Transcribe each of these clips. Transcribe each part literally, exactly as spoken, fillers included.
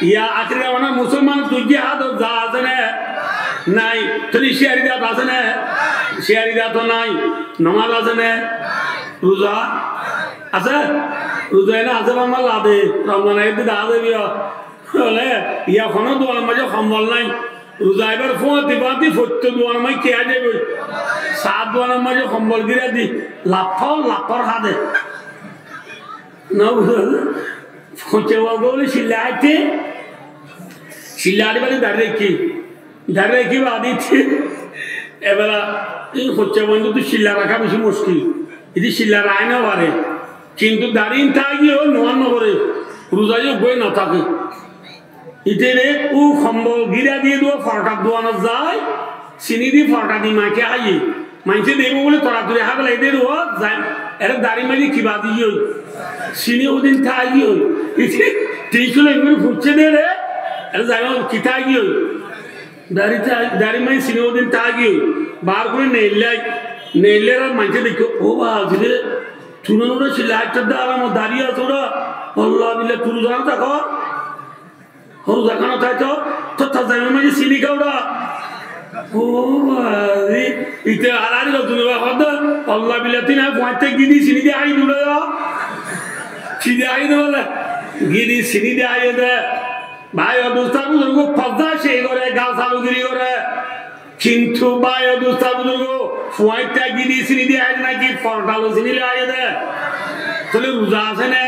Yá ahéri zamanar musolman tuijjé hádot za asé né? Nái. Tóile cíyari dat asé né? Cíyari dat ó nái. Nomaz asé né? Ruza asé? Ruza ene asé ba, añára lade Romzan aiyé de dahá zaibo. Tóile yá honó duanor maze hombol nái. Ruza ibár fúañti fúañti fottí duanor maze ki aiyé goi? Saá duanor maze hombol gíra di laffar laffar há de. No buzó? Foñsá uwa gole cilla aite, cilla añári bade dari raikké, dari raikké baade ite. Ebela ei foñsá uwa ttú cilla raká beci muckil. Ite cilla raái no fare. Kintu dari táileyo nuwán no fore. Ruza yó uggúa no táke. Ítare ó hombol gíra diyé dé forotha duanot zai, sini di forotha di maike háiye. Maincé deibo buli toratori hái félaiye dé, ó zai, ere darir maze ki bazi giyói? Sini ódin táki giyói. Ite tincúl engori fuçé dé re, ere zai ki táki giyói? Dari tá-, darir maze sini ódin táki giyói. Bar gorí neillai, neillai ar maincé deikké, ó bazi re, tuñí óra cilla aitté dé, aram dari asé óra, Allah billah, tuñí zano táko. Hoó, zakano táito, tór zaimar maze sini ká uçá. Ó bái, ite añárar loi duniyar hoó de, Allah billah, tin añí fuañti gidi sini di aiyé de. Sini di aiyé de bóle, gidi sini di aiyé de. Bái o dustó buzurgó, fodda céi goré, gal salugiri goré. Kintu bái o dustó buzurgó, fuañti gidi sini di aiyé de náki forotha loi sini loi aiyé de? Tóile ruza asé né?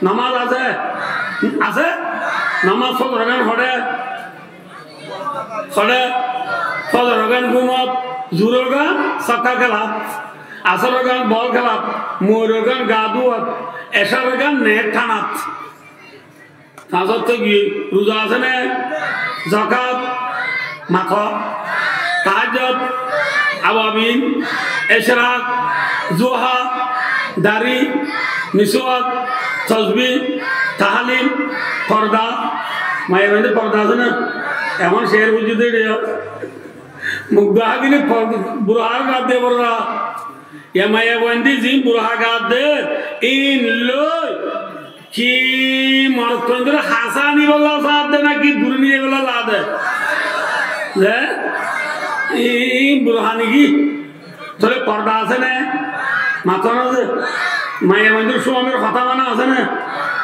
Nomaz asé? Asé? Nomaz fozor gán hoçé? Hoçé? Fozor gán gúmot, zuhur gán sokka kélat, asor gán bol kélat, mogorib gán gaa duwat, ecar gán nek thanat. Fañs ottó giyói, ruza asé né? Zakat, mato, tahajjud, awabin, ecrak, zuha, dari, miswak, tosbi, tahlil, forda. Maiyafuain de forda asé né? Ehón cér buzí de iyá. Muk dahá gile for-, burhar gát de borra. Yá maiyafuain de zin burhar gát de, ín loi ki morotfuaindóre hañsá aníbolla saádde náki dure nizaibólla saádde? Ze? Í, í burhá niki? Tóile forda asé né? Mató na ze? Maiyafuaindór cúamir hotá mana asé né?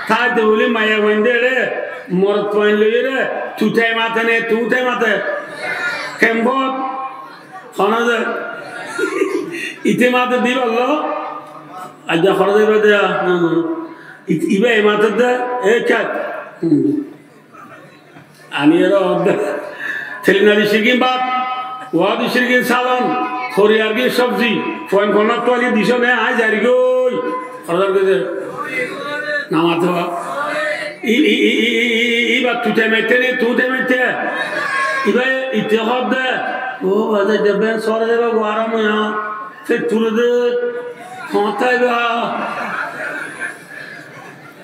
Táite buli maiyafuaindóre morotfuain loiyóre tutai mate né, tutai mate? Kembot? Hona ze? Ite mate dibar lo? Aijja hora zaiba de, ah, ah. It-, iba e mate de, e kat. Hmm. Ani ero de. Telina di shirgin bát, wa di shirgin salon, horiya di sobzi, fuain fonna tuali diso ne, ai zari goi. Hora zar goi de. Namaz wa. I, i, i, iba tute mete ne, tute mete. Iba ite hor de. O, baza de ben sore de ba guara mo ya. Te ture de, hotá iba.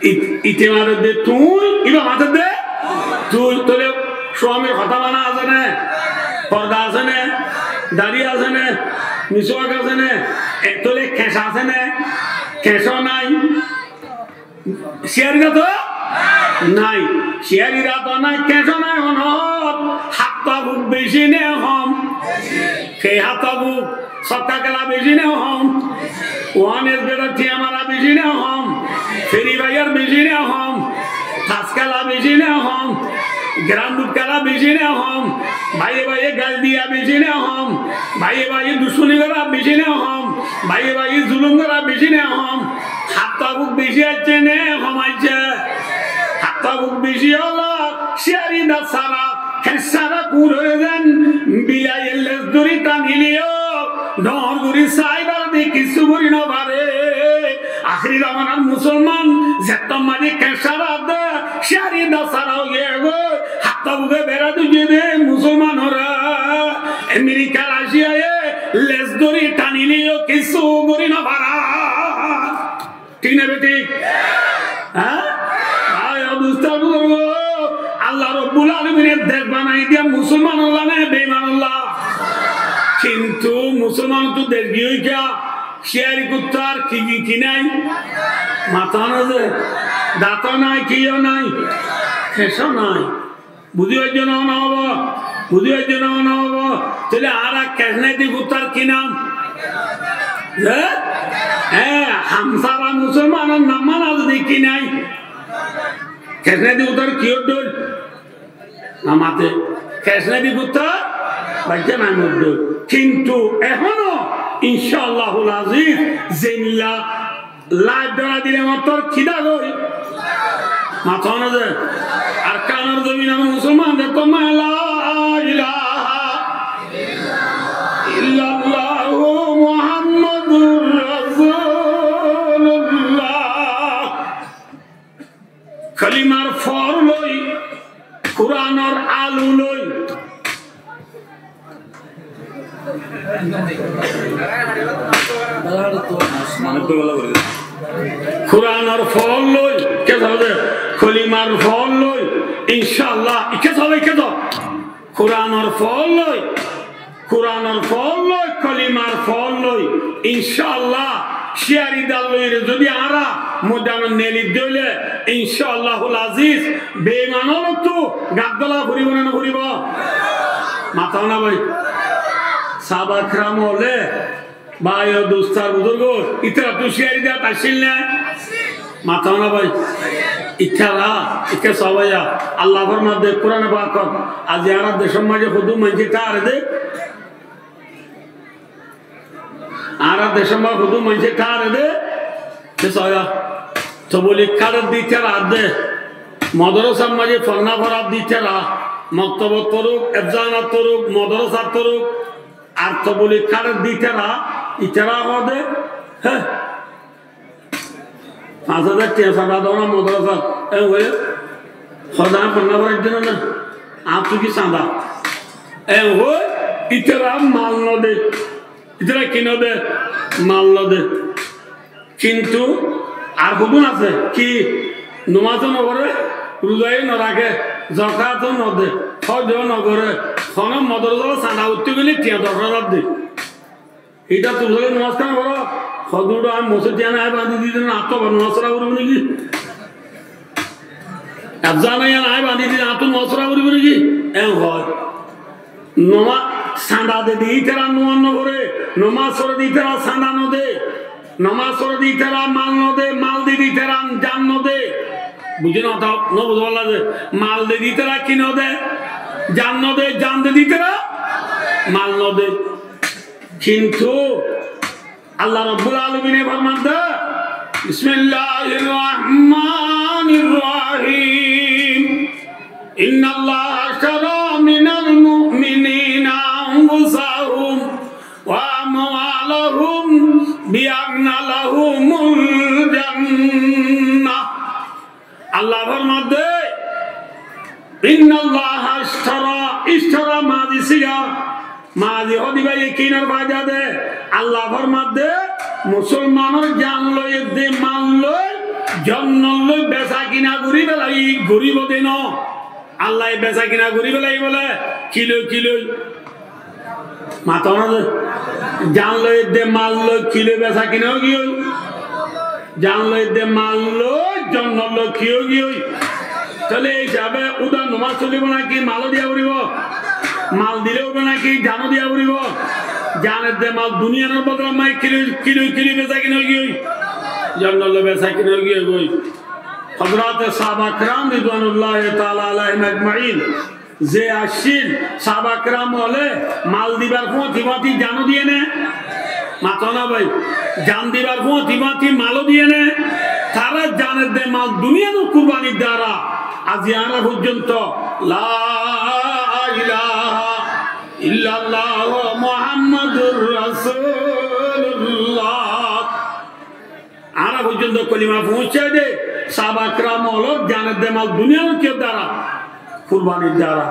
It-, ite mate de tui, iba mate de tui. Tóile cúamir hotá mana asé né? Forda asé né? Dari asé né? Miswak asé né? E, tóile keñsa asé né? Keñsa nai. Ciyari rato nai. Ciyari rato nai, keñsa nai, honó. Hatta buk beci ne hom? Ke hatta buk? Sokka kéla beci ne hom? Wan es bedor tiya mara beci ne hom? Firi bayar beci ne hom? Tas kéla beci ne hom? Geram dut kéla beci ne hom? Baiye baiye gal diya beci ne hom? Baiye baiye ducmoni gora beci ne hom? Baiye baiye zulum gora beci ne hom? Hatta buk beci aiccé ne hom aiccé? Hatta buk beci ólo, ciyari da sara, keñsa ra kur óiye zen, bilaye les dóri tanileyo, dor gori sai bardi kessú gori no fare. Ahéri zamanar musolman, zettót maze keñsa ra de, ciyari da sara ói giyé goi, hatta buke bera dujje de musolman ora. Amerika, Raciyaye les dóri tanileyo kessú gori no fare. Thík né bethík? Há? Ai, ó dustó buzurgo, Allah Rabbul Alamine dec banai diye musolmanolla né beiimanolla? Kintu musolmanottú dec giyói kiyá? Ciyari kuttar ki ki ki nai? Matá no ze, dato nai, kiyó nai. Kecó nái. Buzí faijjó né, no óibo? Buzí faijjó né, no óibo? Tóile añára kec nái de kuttar ki nam? Hé? Hé, hamsara musolmanor nam mana zodi ki nái? Kec nái de kuttar ki óddol? Namate. Kec nái de kuttar baijjá nái moddol. Kintu ehóno, incáallahul aziz, zendilla Laif dóra dile mottor ki dá goi? Mató na ze. Arkanor zobinor musolman de to ma la ilaha illallahu Muhammadur Rasulullah. Kolimar for loi, Kuranor alu loi. Kuranor for loi, ke sóde? Kolimar for loi, incáallah, ike sóde, ike sóde. Kuranor for loi, Kuranor for loi, kolimar for loi, incáallah, cíyari dal loiyóre zodi añára moidanot neli dóile, incáallahul aziz, beiman ókkolottú gat dóla foribó né no foribó? Mató na bái. Sahaba keram ókkole, bái o dustó ar buzurgó, ítarattú cíyari diyat accíl né? Mató na bái. Ítara, ítara sóbaiya, Allah formadde Kurane Pakot, aijja añárar decór maze hoddúr maincé tháre de, añárar decór maze hoddúr maincé tháre de, ke sóiya, toblik háçer de ítara adde, modorosar maze fonná forar de ítara, moktobot foruk, efzanat foruk, modorosat foruk, ar toblik háçer de ítara, ítara hoó de, hé, fañs házar tiañ sanda dóna modorosat, en hoiyé, hoó de añí fonná foraijjó na, añáttu ki sanda? En hoi, ítara mal no de. Ítara ki no de? Mal no de. Kintu ar hodún asé ki, nomaz ó no foré, ruza ó no raké, zakat ó no de, hoj ó no goré, honó modorosat sanda uittó gelé tiañ doc házar de. Ítara tuñí nomaz kiyá no foró? Hodún añí mosjid yián añí bandi di diyé, añáttu abar nomaz fora foribo né ki? Efzana yián añí bandi di diyé, añáttu nomaz fora foribo né ki? En hoó. Nomaz sanda de de ítara nomaz no foré, nomaz foré de ítara sanda no de, nomaz foré de ítara mal no de, mal de de ítara jan no de. Buijjó né hotá? No buzó bála ze. Mal de de ítara ki no de? Jan no de, jan de de ítara mal no de. Kintu Allah Rabbul Alamine formadde, بسم الله الرحمن الرحيم. إن الله اشترى من المؤمنين أنفسهم وأموالهم بأن لهم الجنة. Allah formadde, إن الله اشترى, اشترى mazi siga, mazi hoó de bái kinor faida de. Allah formadde, musolmanor jan loi edde mal loi, jonnot loi besa kina gori félai, goribo de no. Allah ye besa kina gori félai bole, ki loi, ki loi? Mató na ze. Jan loi edde mal loi ki loi besa kina ói giyói? Jan loi edde mal loi jonnot loi ki ói giyói? Tóile ei hísabe uda nomaz solibo náki mal ó diya foribo? Mal dile óibo náki jan ó diya foribo? Jan edde mal duniyair bodolot maze ki loi, ki loi, ki loi besa kina ói giyói? Jonnot loi besa kina ói giyói goi. Hozrote sahaba keram ridwanullahi taala alaihim ajmain ze accíl, sahaba keram ókkole mal dibar fúañti fúañti jan ó diye né? Mató na bái. Jan dibar fúañti fúañti mal ó diye né? Tará jan edde mal duniyat kurbani dara aijja añára foijjonto la ilaha illallah Muhammadur Rasulullah. Añára foijjonto kolima foóñsai de, sahaba keram ókkolor jan edde mal duniyat ki dara? Kurbani dara.